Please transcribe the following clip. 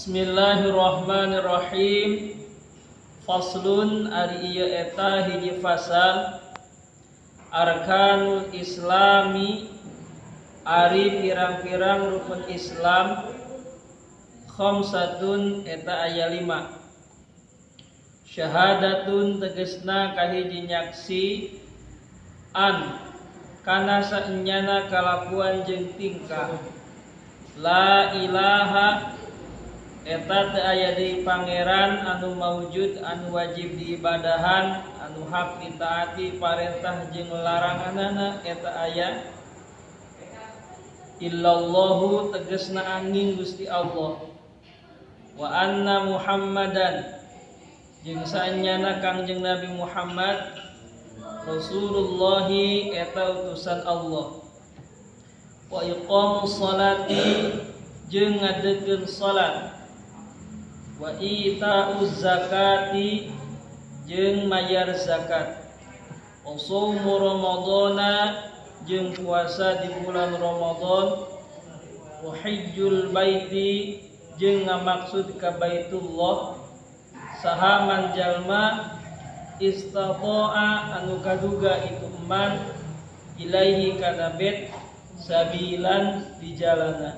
Bismillahirrahmanirrahim. Faslun ari ieu eta hiji fasal. Arkanul Islami ari pirang-pirang rukun Islam, khamsatun eta aya 5. Syahadatun tegesna kahiji nyaksi an kana saenyana kalakuan jeung tingkah. La ilaha eta teu aya deui pangeran anu maujud anu wajib diibadahan anu hak ditaati parentah jeung laranganana eta aya illallahu tegesna angin Gusti Allah. Wa anna Muhammadan jeung saenyana Kangjeng Nabi Muhammad Rasulullahi eta utusan Allah. Wa iqamus salati jeung ngadegkeun salat. Wa ita'uz zakati jeung mayar zakat. Wa shaumu ramadhana jeung puasa di bulan Ramadan. Wa hajjul baiti jeung ngamaksud ka Baitullah. Saha man jalma istata'a anu kaduga itu man ilaihi kana bait sabilan di jalana.